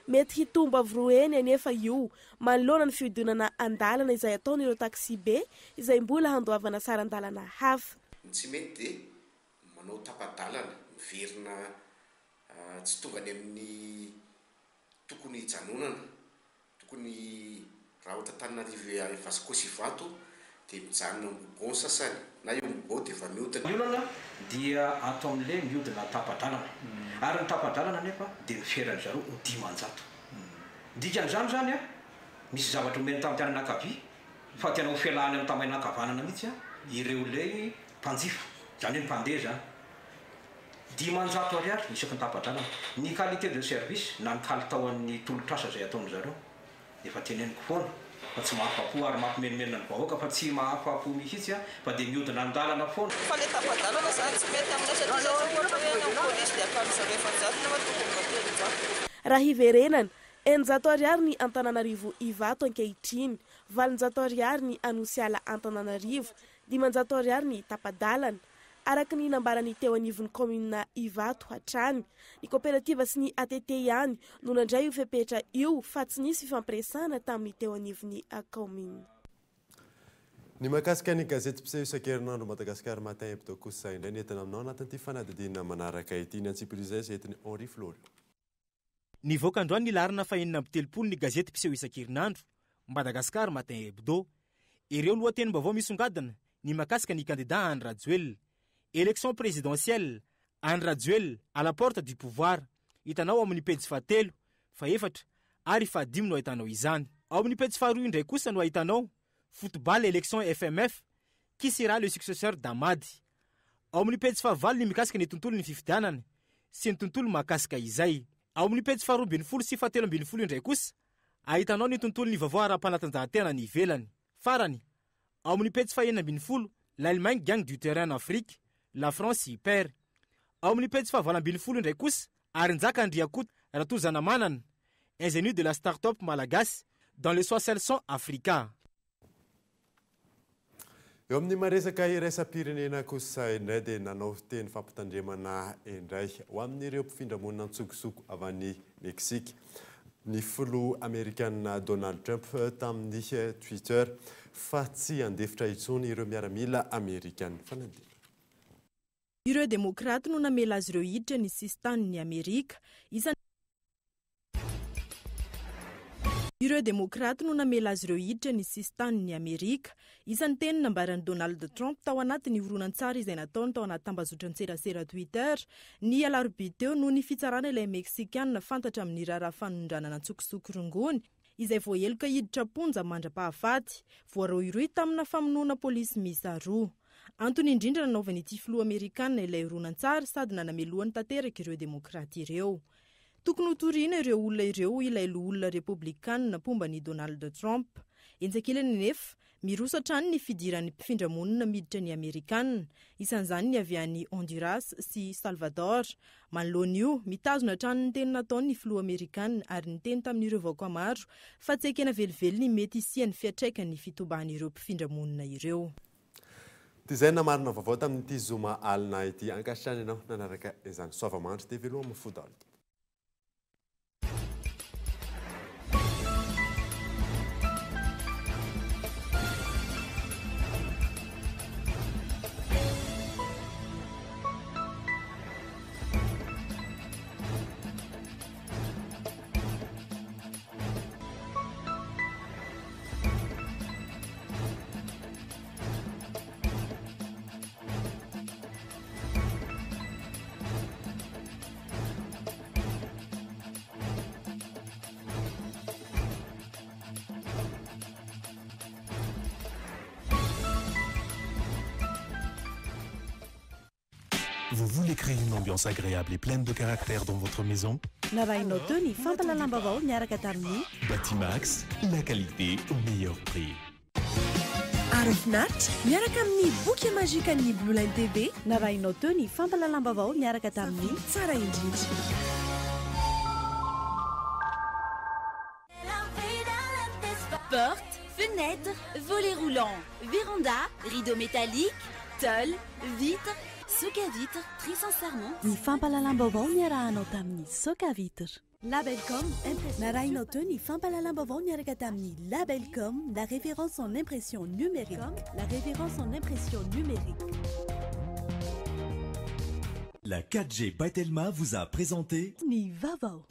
Mety hitombo avo roa heny anefa io manoloana ny fihodinana an-dalana izay ataon'ireo taksibe izay mbola handoavana saran-dalana hafa. Ny tsy mety dia manao tapa-dalana, miverina tsy tonga any amin'ny tokony hijanonana. Tokony raha ohatra Antananarivo Vasco sy Ivato dia mijanona Ambohibao ny sasany na eo Ambohibao dia efa mihodina. Ny olana dia ato amin'ilay mihodina tapa-dalana. Ary ny tapa-dalana anefa dia miferan-dry zareo ho 500. Ny dikan'izany izany an, misy zavatra omeny tamin'ny tanana ankavia fa tena ho felahany amin'ny tamaina ankavanana mihitsy an, ireo ilay mpanjifa, izany hoe ny mpandeha izany. 500 ariary isaky ny tapa-dalana. Ny qualité de service na ny kalitaon'ny tolotr'asa izay ataon-dry zareo efa teneniko foana fa tsy mahafapo ary mampimenomenona ny vahoaka fa tsy mahafapo mihitsy fa dia mihodina an-dalana foana. Fa le tapa-dalana zany tsy mety aminay satria zay zao ohatra hoe any amin'ny polisy dia akarin-dry zareo 400 nefa tokony mba 300. Raha hiverenana, 600 ariary ny Antananarivo Ivato ankehitriny, 800 ariary ny Anosiala Antananarivo, 500 ariary ny tapa-dalana. Araka ny nambaran'ny teo anivon'ny kaominina Ivato hatrany. Ny koperativa sy ny ATT ihany no nandray io fepetra io fa tsy nisy fifampiresahana tamin'ny teo anivon'ny kaominina. Ny mahakasika ny gazety mpiseho isan-kerinandro Madagascar Matin Hebdo kosa indray ny entina aminao anatin'ity fanadihadiana manaraka ity. Ny antsipirihy izay entin'i Henri Florio. Nivoaka androany ny laharana faha-36 ny gazety mpiseho isan-kerinandro, Madagascar Matin Hebdo. Ireo lohatenim-baovao misongadina, ny mahakasika ny kandida Andry Rajoelina. Élection présidentielle, Andry Rajoelina à la porte du pouvoir. Hitanao ao amin'ny pejy fahatelo, fahefatra ary fahadimy no ahitanao izany. Ao amin'ny pejy faharoa indray kosa no ahitanao Football élection FMF, qui sera le successeur d'Amady. Ao amin'ny pejy fahavalo ny mikasika ny tontolon'ny fifidianana sy ny tontolo mahakasika izay. Ao amin'ny pejy faharoa ambin'ny folo sy fahatelo ambin'ny folo indray kosa, ahitanao ny tontolon'ny vaovao ara-panatanjahantena any ivelany. Farany, ao amin'ny pejy faha-16, L'Allemagne gagne du terrain en Afrique, la France y perd. Ao amin'ny pejy faha-18 indray kosa, Arinjaka Andriakoto Ratozanamanana, ingénu de la start-up malagasy dans le Soaselson Africa. Eo amin'ny maresaka iraisam-pirenena kosa indray dia nanao teny fampitandremana indray ho amin'ireo mpifindramonina antsokosoko avy any Meksika ny filoha amerikana Donald Trump tamin'ny Twitter fa tsy handefitra intsony ireo miaramila amerikana. Fanadihadiana. Ireo demokraty no namela azy ireo hiditra ny sisin-tanin'i Amerika. Isan'ny Ireo demokraty no namela azy ireo hiditra ny sisin-tanin'i Amerika. Isan'ny teny nambaran'i Donald Trump tao anatin'ny horonantsary izay nataony tao anaty tambazotran-tserasera Twitter ny alarobia teo noho ny fitsarana ilay Meksikana fantatra amin'ny raharaha fanondranana antsokosoko rongony izay voaheloka hiditra am-ponja mandra-pahafaty, voarohirohy tamina famonoana polisy miisa roa. Antony indrindra nanaovan'ity filoha amerikana ilay horonantsary sady nanamelohany tanteraka ireo demokraty ireo. Tokony hotorina ireo olona ireo hoy ilay loholona repoblikanina mpomba an'i Donald Trump. Etsy ankilany anefa, miroso hatrany ny fidiran'ny mpifindra monina miditra ny Amerikanina, isan'izany ny avy any Honduras sy Salvador. Manoloana io, mitazona hatrany ny teny nataony ny filoha amerikanina ary niteny tamin'ireo vahoaka maro fa tsy ekena velively ny mety hisian'ny fiantraikan'ny fitobahan'ireo mpifindra monina ireo. Toy izay namarina vaovao tamin'ity zoma alina ity. Ankasitrahana ianao nanaraka izany. Soavamandry dia veloma fo daholo. Vous voulez créer une ambiance agréable et pleine de caractère dans votre maison? Narahinao teo ny fampahalalam-baovao niaraka tamin'ny Batimax, la qualité au meilleur prix. Ary finaritra miaraka amin'ny boky magikan'ny Blue Line TV. Narahinao teo ny fampahalalam-baovao niaraka tamin'ny tsara indrindra. Porte, fenêtre, volet roulant, véranda, rideau métallique, tôle, vitre, soc à vitre, très sincèrement. Ny fampahalalam-baovao niarahanao tamin'ny soc à vitre. Labelcom, narahinao teo ny fampahalalam-baovao niaraka tamin'ny Labelcom, la référence en impression numérique. La référence en impression numérique. La 4G by Telma vous a présenté Ny vaovao.